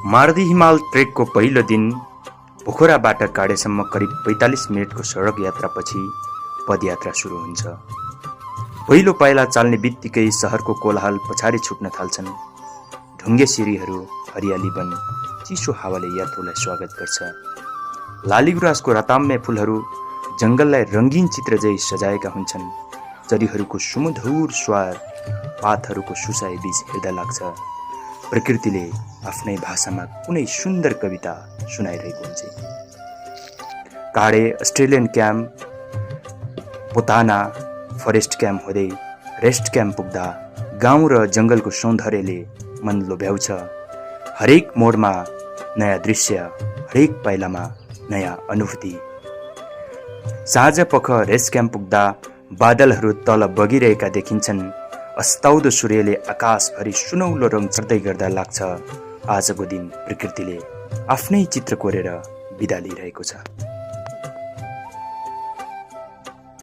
मार्दी हिमाल ट्रेकको पहिलो दिन पोखराबाट काडेसम्म करिब 45 मिनटको सडक यात्रापछि पदयात्रा सुरु हुन्छ। पहिलो पाइला चाल्ने बित्तिकै सहरको कोलाहल पछाडि छुट्न थाल्छन्। ढुङ्गे सिँढीहरू, हरियाली वन, चिसो हावाले यात्रुलाई स्वागत गर्छ। लालीगुराँसको रताम्य फुलहरू जङ्गललाई रङ्गीन चित्र झैँ सजाएका हुन्छन्। चरीहरूको सुमधुर स्वर पातहरूको सुसाइ बीच हेर्दा लाग्छ प्रकृतिले आफ्नै भाषामा कुनै सुन्दर कविता सुनाइरहेको हुन्छ। काडे अस्ट्रेलियन क्याम्प, पोताना फरेस्ट क्याम्प हुँदै रेस्ट क्याम्प पुग्दा गाउँ र जङ्गलको सौन्दर्यले मन लोभ्याउँछ। हरेक मोडमा नयाँ दृश्य, हरेक पाइलामा नयाँ अनुभूति। साँझ पख रेस्ट क्याम्प पुग्दा बादलहरू तल बगिरहेका देखिन्छन्। अस्ताउँदो सूर्यले आकाशभरि सुनौलो रङ चढ्दै गर्दा लाग्छ आजको दिन प्रकृतिले आफ्नै चित्र कोरेर बिदा लिइरहेको छ।